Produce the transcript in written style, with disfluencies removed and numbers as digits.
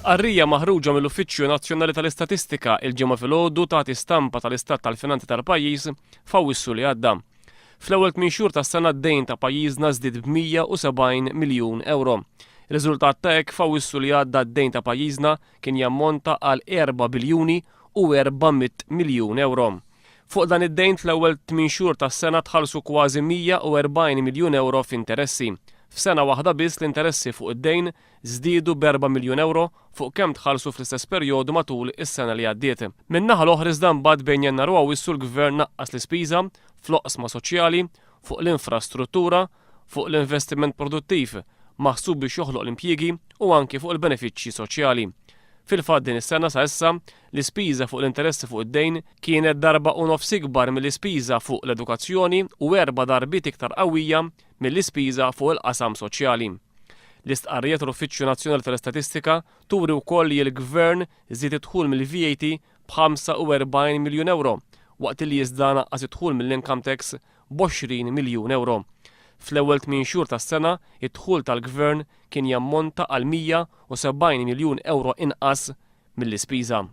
Stqarrija maħruġa mill-Uffiċċju Nazzjonali tal-Istatistika il-Ġimgħa filgħodu tagħti stampa tal-istat tal-finanzi tal-pajjiż f'Awwissu li għadda. Fl-ewwel tmien xhur tas-sena d-dejn ta' pajjiżna żdied b'170 miljun ewro. Riżultat ta' hekk f'Awwissu li għadda d-dejn ta' pajjiżna kien jammonta għal 4 biljuni u 400 miljun ewro. Fuq dan id-dejn fl-ewwel tmien xhur tas-sena tħallsu kważi 140 miljun ewro f'interessi. F'sena waħda biss l-interessi fuq id-dejn żdiedu b'erba' miljun ewro fuq kemm tħallsu fl-istess perjodu matul is-sena li għaddiet. Min-naħa l-oħra iżda mbagħad bejn Jannar u Awwissu l-Gvern naqqas l-ispiża fl-oqsma soċjali, fuq l-infrastruttura, fuq l-investiment produttiv maħsub biex joħloq l-impjiegi u anki fuq il-benefiċċji soċjali. Fil-fatt din is-sena sa issa, l-ispiża fuq l-interessi fuq id-dejn kienet darba u nofs ikbar mill-ispiża fuq l-edukazzjoni u erba' darbiet iktar qawwija mill-ispiża fuq il-qasam soċjali. L-istqarrija tal-Uffiċċju Nazzjonali tal-Istatistika turi wkoll li l-Gvern żied id-dħul mill-VAT b'45 miljun ewro, waqt li iżda naqqas id-dħul mill-income tax b'20 miljun ewro. Fl-ewwel tmien xhur tas-sena, id-dħul tal-Gvern kien jammonta għal 170 miljun ewro inqas mill-ispiża.